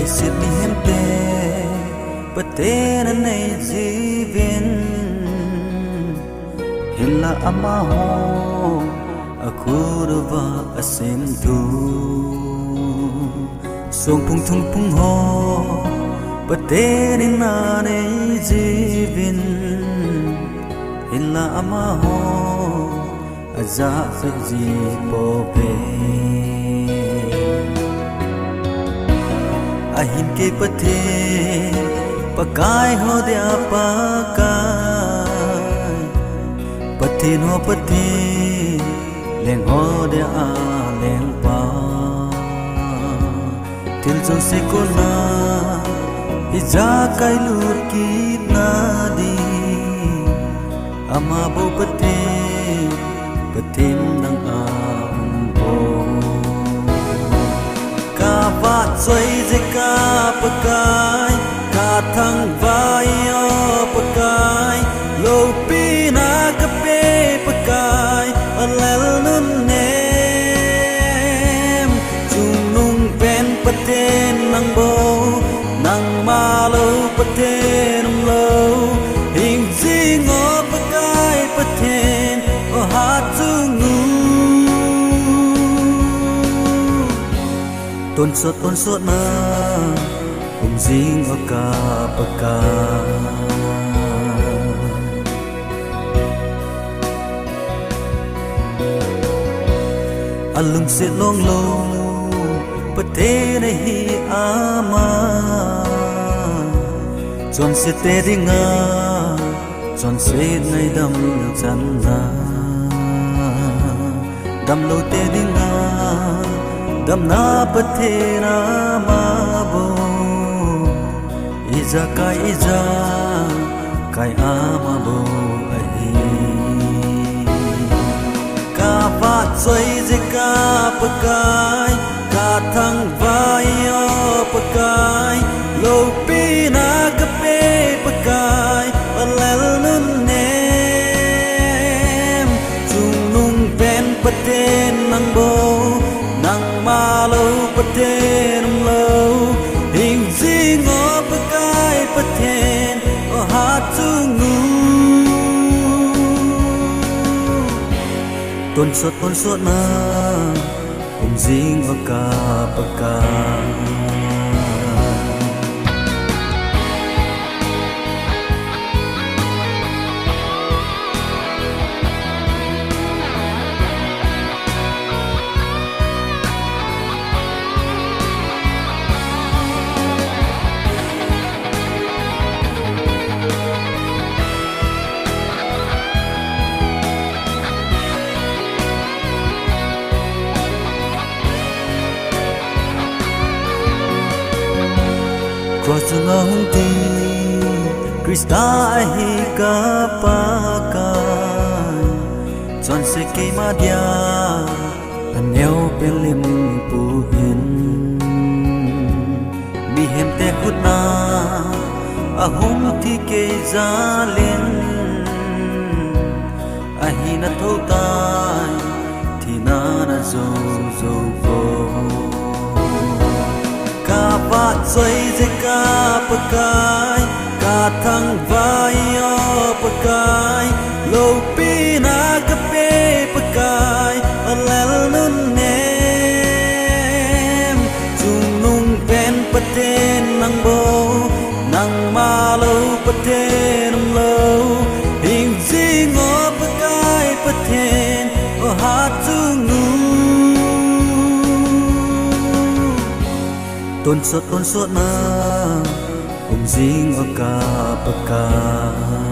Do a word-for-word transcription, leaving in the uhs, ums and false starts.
Leiset mihemte Pathen anei jiuvin, hinla amaho akhut uva asemthu. Songphung thungphung ho Pathen in anei jiuvin, hinla amaho ajah peh ji pouve. Ahin kei Pathen, Pakai ho dia Pakai, Pathen ho Pathen, leng ho dia a Lengpa. Thil jouse kona ijakai lut kitna ding, ama bou Pathen, Pathen dang aum bou. Ka vahchoi jeh a Pakai, ka thangvah jeh a Pakai, loupina kapeh Pakai, alel nunnem. Chungnung pen Pathen nang bou, nangma lou Pathen umlou, hingjing o Pakai Pathen, o hatchungnung. Tonsot tonsot na umjing o ka Pakai. Alungset longlou Pathen ahi ama, chonsete dinga chonset ngaidam channa, damloute dinga damna Pathen ama bou, ijakai ijakai ama bou ahi. Ka vahchoi jeh a Pakai, ka thangvah jeh a Pakai, loupina kapeh Pakai, alel nunnem. Chungnung pen Pathen nang bou, nangma lou Pathen umlou, hingjing o Pakai Pathen, o hatchungnung. Tonsot tonsot na umjing o ka Pakai. Cross chunga hung thi Christa ahi ka Pakai, chonse keima dia aneo pen lim puh in. Mihemte khutna ahung thi kei jal in, ahina thou tai, thina na jou jou bou. Ka vahchoi jeh a Pakai, ka thangvah jeh a Pakai, loupina kapeh Pakai, alel nunnem. Chungnung pen Pathen nang bou, nangma lou Pathen umlou, hingjing o Pakai Pathen, o hatchungnung. Tonsot tonsot na umjing o ka Pakai.